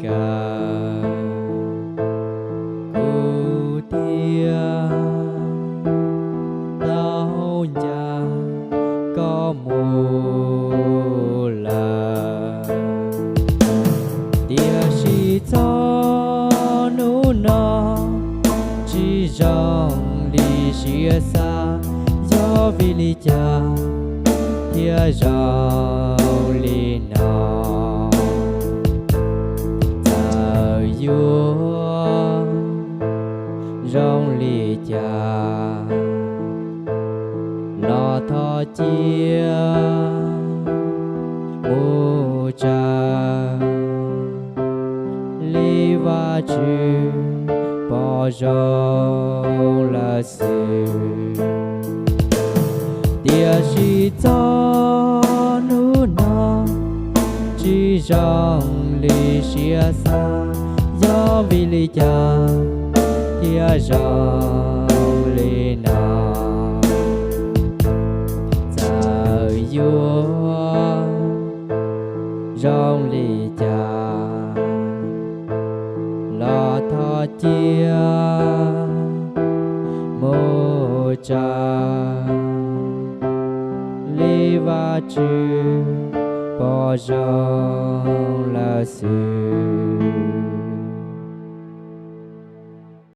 kawg, kuv thiaj tau ncav koj mus lawm. Tiam sis txog hnub no tsis zoo li siab xav, yog vim li cas thiaj zoo li no? Txawm yuav zoo li cas los thov cia mus tsa li Vajtswv pom zoo lawm xwb. Tiam sis txog hnub no tsis zoo li siab xav, yog vim li cas thiaj zoo li no? Txawm yuav zoo li cas los thov cia mus tsa li Vajtswv pom zoo lawm xwb.